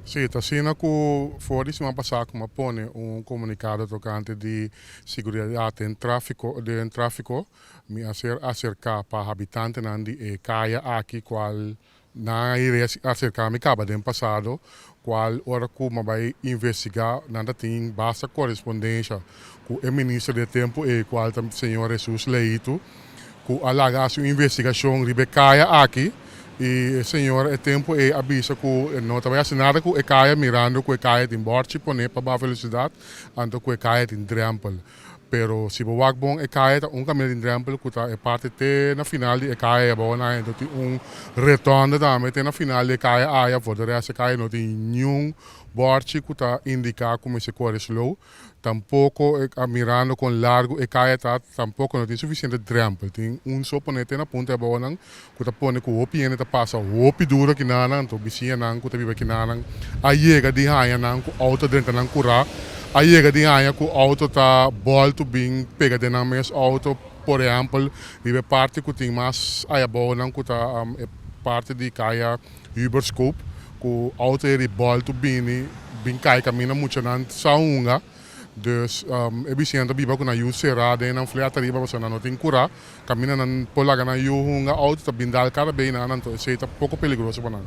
Sí, ta asina ku for di siman pasá ku mi a pone un komunikado tokante di seguridat den tráfiko, mi a ser aserká pa habitantenan di e kaya aki, kual nan a aserká mi kaba den pasado, kual ora ku mi a bai investigá, nan tin basta korespondensia ku e minister di tempu e kual ta señor Jesus Leito, ku a laga hasi un investigashon riba e kaya aki, i e señor e tempu ei a bisa ku no ta bai hasi nada ku e kaya, mirando ku e kaya tin bòrchi poné pa baha velosidat, anto ku e kaya tin drèmpel. Pero si bo wak bon, e kaya ta un kaminda tin drèmpel ku ta e parti te na final di e kaya abou na, anto tin un rotonde tambe te na final di e kaya aya. For de rest, e kaya no tin niun bòrchi ku ta indiká ku mester kore slow. Tampoko, mirando kon largu e kaya ta, tampoko no tin sufisiente drèmpel. Tin un so poné te na punta abou nan, ku ta pone ku hopi hende ta pasa hopi duro akinan. Anto bisiñanan ku ta biba akinan a yega di haña nan ku outo drenta nan kurá, a yega di haña ku outo ta bòltu bin pega den nan mes outo. Por ehèmpel, riba e parti ku tin mas aya abou nan, ku ta e parti di kaya Huberscope, ku outo e di bòltu bini bin kai kaminda muchanan sa hunga. Dus e bisiñanan ta biba ku nan yu será den nan flat ariba, pasobra nan no tin kurá kaminda nan por laga nan yu hunga. Outo ta bin dal kada be nan, anto esei ta poko peligroso pa nan.